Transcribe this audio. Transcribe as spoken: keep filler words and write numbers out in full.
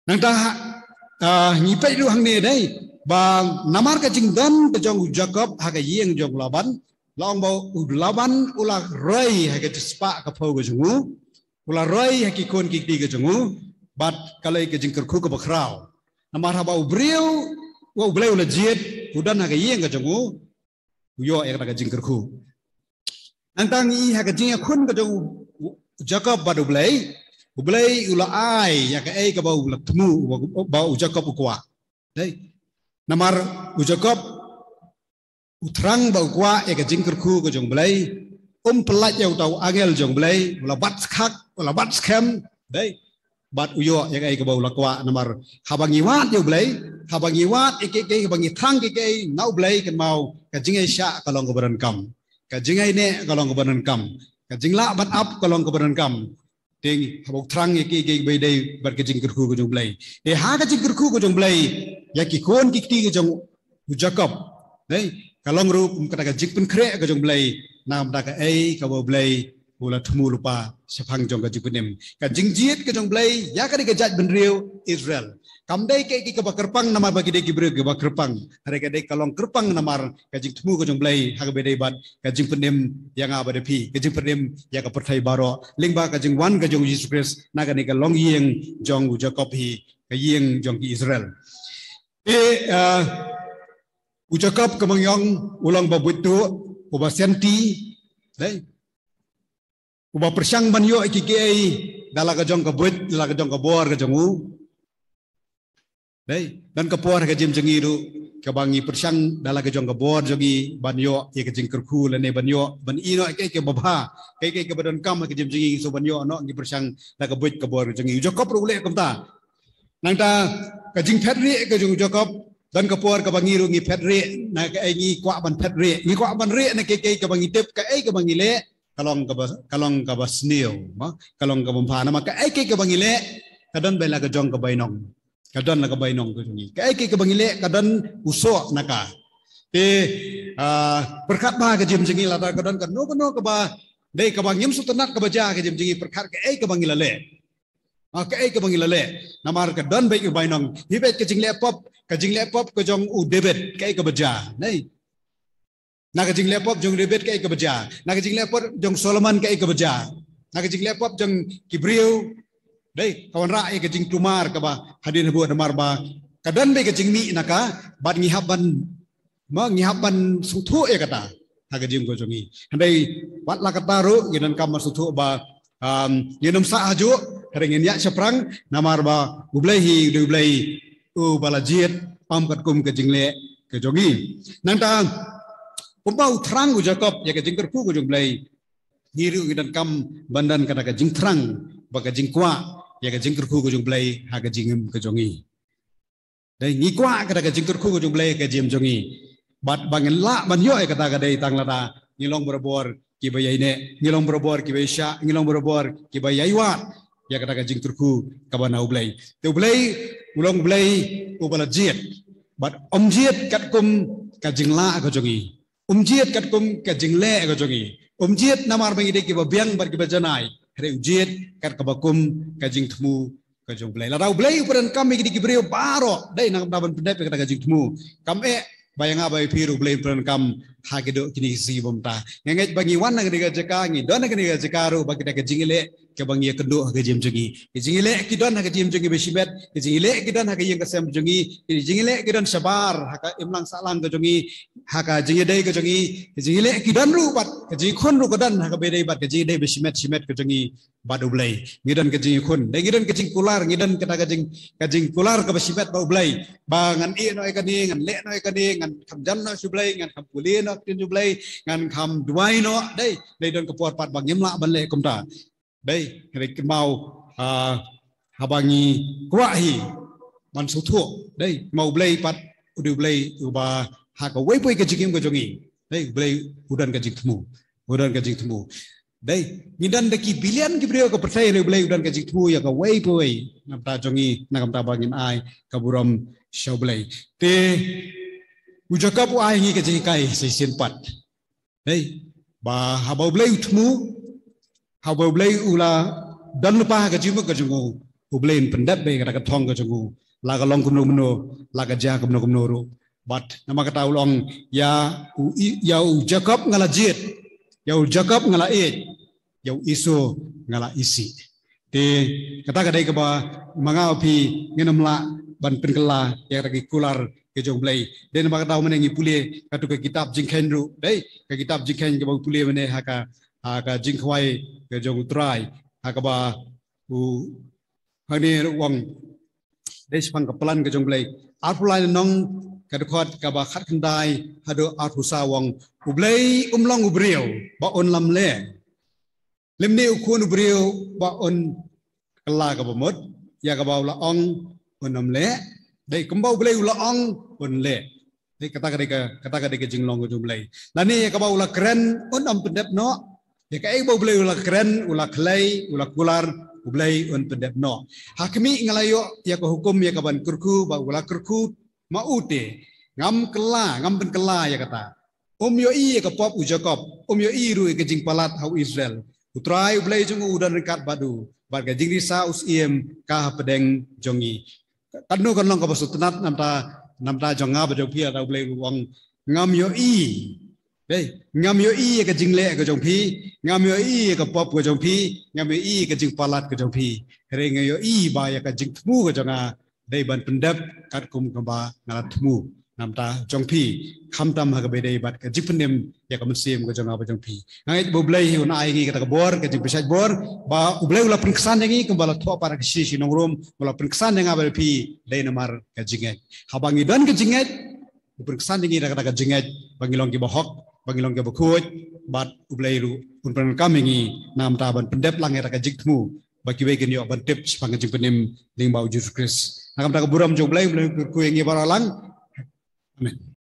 Nangta, ah, ngi peit ruh hangne dei ba namar ka jingdon ka jong u Jakob ha ka ïing jong u Laban, la ong ba u Laban u la roi ha ka jingspah ka phew ka jong u, u la roi ha ki khun ki kti ka jong u, bad ka lei ka jingkyrkhu kaba khraw. Namar haba u briew, u Blei u la jied, u don ha ka ïing ka jong u, u ïoh ïa kata ka jingkyrkhu. Nangta ngi i ha ka jingïakhun ka jong u Jakob bad u Blei, u Blei u la ai ïa kaei kaba u la thmu, ba u Jakob u kwah. Dei. Namar u Jakob u thrang ba u kwah ïa ka jingkyrkhu ka jong u Blei, um pyllait ïa uta u angel jong u Blei, u la bat skhem, u la bat skhem. Dei. Bad u ïoh ïa kaei kaba u la kwah. Namar haba ngi wad ïa u Blei, haba ngi wad ïa kiei kiei, haba ngi thrang kiei kiei na u Blei, kynmaw ka jingïaishah ka long kaba donkam, ka jingïaineh ka long kaba donkam, ka jinglah ban ap ka long kaba donkam. Te haba u thrang ïa kiei kiei ba ïadei bad ka jingkyrkhu ka jong u Blei. Te ha ka jingkyrkhu ka jong u Blei ïa ki khun ki kti ka jong u Jakob, dei, ka long ruh kum kata ka jingpynkhreh ka jong u Blei, namar kaei kaba u Blei u la thmu lypa shaphang jong ka jingpynim. Ka jingjied ka jong u Blei ïa kane ka jaitbynriew Israel kam dei kaei kaei kaba kyrpang namar ba ki dei ki briew kiba kyrpang. Hynrei ka dei, ka long kyrpang namar ka jingthmu ka jong u Blei ha kaba ïadei bad ka jingpynim ïa nga bad ïa phi, ka jingpynim ïa ka pyrthei baroh, lyngba ka jingwan ka jong u Jisu Khrist na kane ka longïing jong u Jakob hi, ka ïing jong ki Israel. Te, ah, u Jakob, kumba ngi ong, u long uba buit duh, uba senti, dei, uba pyrshang ban ïoh ïa kiei kiei da la ka jong ka buit, da la ka jong ka bor ka jong u. Dei, don ka por ha ka jingim jong ngi ruh kaba ngi pyrshang da la ka jong ka bor jong ngi ban ïoh ïa ka jingkyrkhu lane ban ïoh ban ïehnoh ïa kaei kaei kaba bha, kaei kaei kaba donkam ha ka jingim jong ngi, shu ban ïoh noh ngi pyrshang da ka buit ka bor jong ngi. U Jakob ruh u leh kumta. Nangta ka jingphet rieh ka jong u Jakob, don ka por kaba ngi ruh ngi phet rieh na kaei, ngi kwah ban phet rieh, ngi kwah ban rieh na kaei kaei kaba ngi tip, kaei kaba ngi leh ka long kaba, ka long kaba sniew, mo, ka long kaba bha. Namar kaei kaei kaba ngi leh ka don beit la ka jong ka bainong, ka don la ka bainong ka jong ngi. Kaei kaei kaba ngi leh ka don u soh na ka. Te, ah, pyrkhat ba ha ka jingim jong ngi lada ka don kano kano kaba dei kaba ngim sngewtynnat kaba jia ha ka jingim jong ngi, pyrkhat kaei kaba ngi la leh. Ah, kaei kaba ngi la leh. Namar ka don beit ka bainong. Hi beit ka jingleh pop, ka jingleh pop ka jong u David, kaei kaba jia, dei. Na ka jingleh pop jong u David kaei kaba jia. Na ka jingleh pop jong u Solomon kaei kaba jia. Na ka jingleh pop jong ki briew, dei, ka wanrah ïa ka jingtumar kaba hadien habud, namar ba ka don beit ka jingmih na ka, bad ngi hap ban, mo, ngi hap ban sngewthuh ïa kata ha ka jingim ka jong ngi. Hynrei wat la katta ruh ngi donkam ban sngewthuh ba, um, ngin ym sah hajuh, hynrei ngin ïaid shaphrang, namar ba u Blei hi u dei u Blei uba la jied, ym katkum ka jingleh ka jong ngi. Nangta kumba u thrang u Jakob ïa ka jingkyrkhu ka jong u Blei, ngi ruh ngi donkam ban don kata ka jingthrang bad ka jingkwah ïa ka jingkyrkhu ka jong u Blei ha ka jingim ka jong ngi. Dei, ngi kwah kata ka jingkyrkhu ka jong u Blei ha ka jingim jong ngi. Bad ba ngin lah ban ïoh ïa kata ka dei tang lada ngi long barabor kiba ïaineh, ngi long barabor kiba ïaishah, ngi long barabor kiba ïaiwad ïa kata ka jingkyrkhu kaba na u Blei. Te u Blei u long u Blei uba la jied, bad um jied katkum ka jinglah ka jong ngi. Um jied katkum ka jingleh ka jong ngi. Um jied namar ba ngi dei kiba biang bad kiba janai. Hynrei u jied kat kaba kum ka jingthmu ka jong u Blei. Lada u Blei u pyndonkam ïa kine ki briew baroh, dei, nangta ban pyndep ïa kata ka jingthmu. Kam eh ba ïa nga bad ïa phi ruh u Blei u pyndonkam ha kito kine ki sngi bymta. Nga ngeit ba ngi wan na kane ka jaka, ngi don na kane ka jaka ruh ba kita ki jingïaleh kiba ngi ïakynduh ha ka jingim jong ngi. Ki jingïaleh ki don ha ka jingim jong ngi ba shimet, ki jingïaleh ki don ha ka ïing ka sem jong ngi, ki jingïaleh ki don shabar ha ka imlang sahlang ka jong ngi, ha ka jingïadei ka jong ngi, ki jingïaleh ki don ruh bad ka jingïakhun ruh ka don ha kaba ïadei bad ka jingïadei ba shimet shimet ka jong ngi bad u Blei. Ngi don ka jingïakhun, dei, ngi don ka jingkular, ngi don kata ka jing, ka jingkular kaba shimet bad u Blei. Ba ngan ïeh noh ïa kane, ngan leh noh ïa kane, ngan kham jan noh sha u Blei, ngan kham pule noh ktien u Blei, ngan kham duwai noh, dei, dei don ka por pat ba ngim lah ban leh kumta. Dei, hynrei kynmaw, ah, haba ngi kwah hi ban sngewthuh, dei, kynmaw u Blei pat u dei u Blei uba ha kawei pa kawei ka jingim ka jong ngi, dei, u Blei u don ka jingthmu, u don ka jingthmu. Dei, ngi don da ki billion ki briew ha ka pyrthei, hynrei u Blei u don ka jingthmu ïa kawei pa kawei na ka bynta jong ngi, na ka bynta ba ngin ai ka burom sha u Blei. Te u Jakob u ai ngi ka jinghikai shisien pat. Dei, ba haba u Blei u thmu, haba u Blei u la don lypa ha ka jingmut ka jong u, U Blei un pyndep beit ïa kata ka thong ka jong u, la ka long kumno kumno, la ka jia kumno kumno ruh. Bad namar kata u la ong, ïa u, ïa u Jakob nga la jied, ïa u Jakob nga la ïeit, ïa u Esau nga la isih. Te kata ka dei kaba ma nga bad phi ngin ym lah ban pynkylla ïa kata ki kular ki jong U Blei. Dei namar kata mynne ngi pule katto ka kitab Jingkheiñ ruh, dei ka kitab Jingkheiñ kaba ngi pule mynne ha ka, ha ka jingkhawai ka jong U Trai, ha kaba u, hangne ruh u ong, dei shaphang ka plan ka jong U Blei. Arphew lai lynnong, ka dkhot kaba khatkhyndai haduh arphew saw u ong, U Blei um long u briew ba un lam leh, lymne u khun u briew ba un kylla kaba mut. Ïa kaba u la ong un ym leh, dei kumba U Blei u la ong un leh. Dei kata ka dei ka, kata ka dei ka jinglong ka jong U Blei. Lane ïa kaba u la kren un ym pyndep noh. Ïa kaei ba U Blei u la kren, u la khlei, u la kular, U Blei un pyndep noh. Ha khmih nga la ïoh ïa ka hukum ïa kaban kyrkhu, ba u la kyrkhu ma u te, ngam kylla, ngam pynkylla ïa kata. Um ïohi ïa ka pop u Jakob, um ïohi ruh ïa ka jingpalat ha u Israel. U Trai U Blei jong u u don ryngkat bad u, bad ka jingrisa u syiem ka hapdeng jong ngi. Katno kan long kaba sngewtynnat namar, namar jong nga bad jong phi, lada U Blei u ong, ngam ïohi. Dei, ngam ïohi ïa ka jingleh ka jong phi, ngam ïohi ïa ka pop ka jong phi, ngam ïohi ïa ka jingpalat ka jong phi. Hynrei nga ïohi ba ïa ka jingthmu ka jong nga dei ban pyndep katkum kaba nga la thmu namar jong phi, khamtam ha kaba dei bad ka jingpynim ïa ka mynsiem ka jong nga bad jong phi. Nga ngeit ba U Blei hi un ai ngi kata ka bor, ka jingpynshait bor, ba U Blei u la pynksan ïa ngi kumba la thoh pat ha ka shithi Nongrum, u la pynksan ïa nga bad phi dei namar ka jingngeit. Haba ngi don ka jingngeit, u pynksan ïa ngi da kata ka jingngeit, ba ngi long kiba hok, ba ngi long kiba khuid, bad U Blei ruh un pyndonkam ïa ngi namar ban pyndep lang ïa kata ka jingthmu, ba kiwei kin ïoh ban tip shaphang ka jingpynim lyngba U Jisu Khrist. Na ka bynta ka burom jong U Blei, U Blei un kyrkhu ïa ngi baroh lang. Amen.